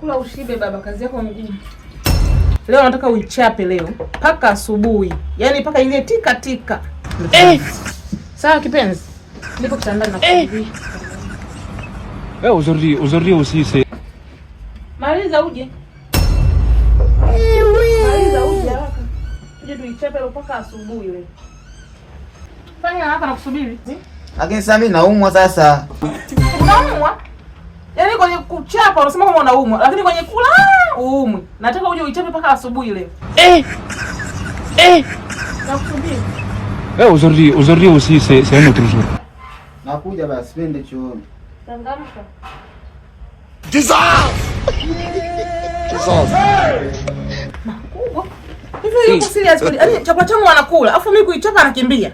Kula ushibe baba, kazi yako ngumu. Leo nataka uichape leo mpaka asubuhi, yaani mpaka ile tika tika. Eh. Sawa kipenzi, niko kitandani na kusubiri. Eh, aujourd'hui aussi c'est Maliza uje. Maliza uje haraka. Uje tuichape leo mpaka asubuhi leo. Fanya haraka na kusubiri. Lakini sasa mimi naumwa sasa. Unaumwa? Yaani kwenye kuchapa unasema kama unaumwa, lakini kwenye kula uumwi. Nataka uje uichape mpaka asubuhi leo. Eh. Eh. Nakusubiri. Eh, aujourd'hui aussi c'est un autre jour. Nakuja basi, twende chooni. Changamka. Jesus! Jesus! Makubwa. Hivi yuko serious kweli? Yaani chakula changu anakula, afu mimi kuichapa anakimbia.